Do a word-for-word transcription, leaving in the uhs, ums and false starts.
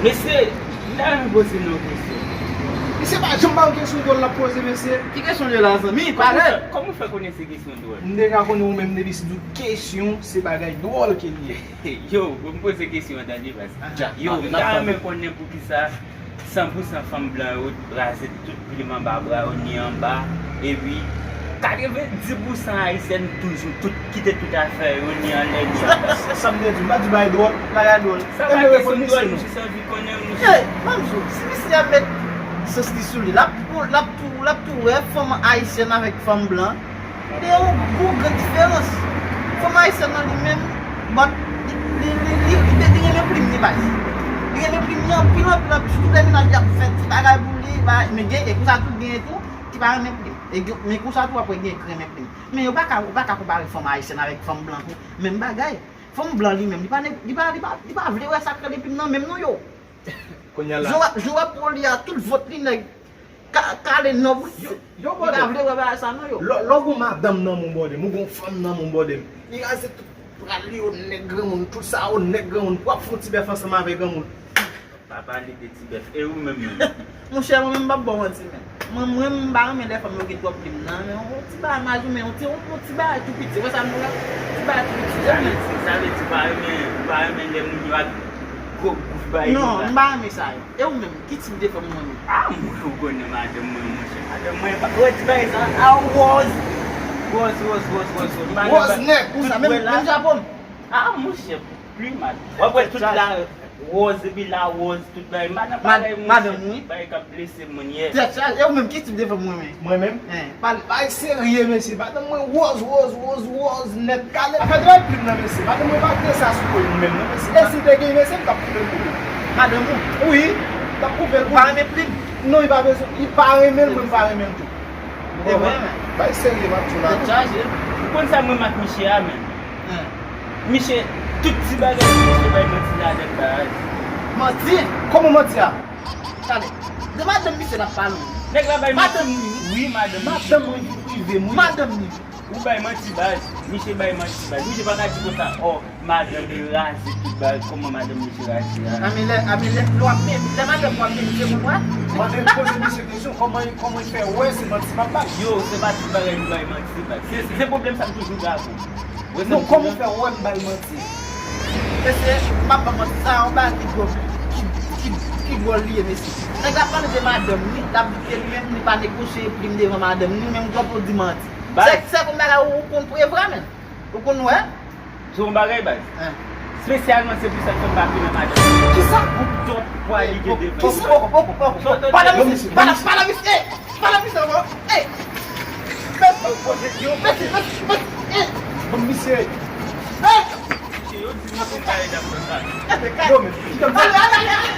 Mesye, m ta renmen poze nou yon kesyon. Misye pa janm ba yon kesyon dwòl l ap poze, mesye. Ki kesyon li la, zanmi? Pale! Kòman w fè konnen se kesyon dwòl? M deja konnen ou menm depi si w di kesyon, se bagay dwòl ke li ye. Yo, m poze kesyon an, tande, baz. Yo, m ta renmen konnen poukisa san pou san fanm blan yo raze tout plim anba bra yo, ni anba, epi katrevenndis pousan ayisyèn toujou tout kite tout afè yo, ni anlè, ni anba. Sa m te di, m pa di bagay dwòl, bagay dwòl. Sa pa kesyon dwòl, m jis anvi konnen, mouche. Ey, ban m di w, si misye ap met sans li sou li, l ap, l ap tou, l ap tou wè fanm ayisyèn avèk fanm blan. Gen yon gwo gran diferans. Fanm ayisyèn nan li menm, but li, li, li, li, li, li renmen plim li, baz. Li renmen plim li anpil, anpil, anpil. Sitou lè mennaj li ap fè ti bagay pou li, men gen, gen konsa tou, gen tou ki pa renmen plim. E gen, men konsa tou, w ap wè gen ki renmen plim. Men yo pa ka, ou pa ka konpare fanm ayisyèn avèk fanm blan tou. Menm bagay. Fanm blan li menm, li pa, li pa, li pa, li pa vle wè sa k rele plim nan menm non, yo. Kounye a la. Jan w ap, jan w ap wè li a, tout vant li nèg ka, kale nan bouch. Yo, yo, li pa vle wè bagay sa non, yo. Lè, lè w gon madanm nan men w, bòdè m, ou gon fanm nan men w, bòdè m, li raze tout pral li yo nèg granmoun, tout sa yo nèg granmoun, pou w ap fè yon ti bèf ansanm avèk granmoun. Pa pale de ti bèf. E ou menm menm? Monchè, mwen menm m p ap ba w manti, men. Mwen, mwen, m pa renmen lè fanm yo gen twòp plim nan, men yon ti bagay majou, men yon ti, yon, yon ti bagay tou piti. Wè sa m di w la? Ti bagay tou piti. Sa vle di, sa vle di ou pa renmen, ou pa renmen lè moun yo ak gwo bouf bay. Non, m pa renmen sa yo. E ou menm, ki tip de fanm ou renmen? Ah, mwen, ou konnen madanm mwen, monchè. Madanm mwen, pa, wè ti bagay sa, ah, wòz. Wòz, wòz, wòz, wòz, wòz. Wòz nèt. Ou sa, menm, menm Japon. Ah, monchè, plim mal. W ap wè tout la wòz, epi la wòz, tout bagay. M pa nan bagay, monchè, tout bagay k ap blese moun, yes. Tèt chaje, e ou menm, ki tip de fanm ou renmen? Mwen menm? Bagay serye, mesye. Madanm mwen wòz, wòz, wòz, wòz, nèt, kalèt. Afè de plim nan, mesye. Madanm mwen pa gen sa sou kò l menm, non, mesye. E si l te gen, mesye, m t ap koupe l pou li. Madanm ou? Wi, m t ap koupe l pou li. Ou pa renmen plim? Non, li pa bezwen. Li pa renmen l, mwen m pa renmen l tou. Ou konprann? Bagay serye, m ap di w la. Tèt chaje. Ou konn sa mwen renmen ak misye a, menm? Misye, tout ti bagay misye bay manti ladan l, baz. Manti? Kòman manti a? Tande, de madanm misye n ap pale. Nèg la bay manti. Madanm li. Wi, madanm misye. Madanm mwen, vi prive m, wi. Madanm li. Ou bay manti, baz. Misye bay manti, baz. Misye pa ka di konsa, oh, madanm li raze tout bagay. Kòman madanm misye raze a? Anben lè, anben lè, lè w ap men, lè madanm w ap men, misye konn wè? Mande, poze misye kesyon, kòman, kòman l fè wè se manti m ap bay? Yo, se pa tout bagay nou bay manti, baz. Se, se pwoblèm sa m toujou gade. Non, kòman w fè wè m bay manti? Mesye, m p ap ba w manti, sa a yon bagay ki dwòl, ki, ki, ki dwòl li ye, mesye. Nèg la pale de madanm li, l ap di ke li menm li pa negosye plim devan madanm li, li menm twòp ou di manti. Se, se konn bagay ou, ou konn pre vre, men. Ou konn wè? Se yon bagay, baz. Espesyalman, se pou sa k fè m pa plim nan madanm. Kisa? Pou twòp pwa li gen devan. Kisa? Pale misye, pale, pale misye. Pale misye ankò. Ey! Mesye, mesye, mesye, mesye, ey! Bon, misye. Ey! Yo di nou konn pale dam konsa. Yo, men, ale, ale, ale, ale!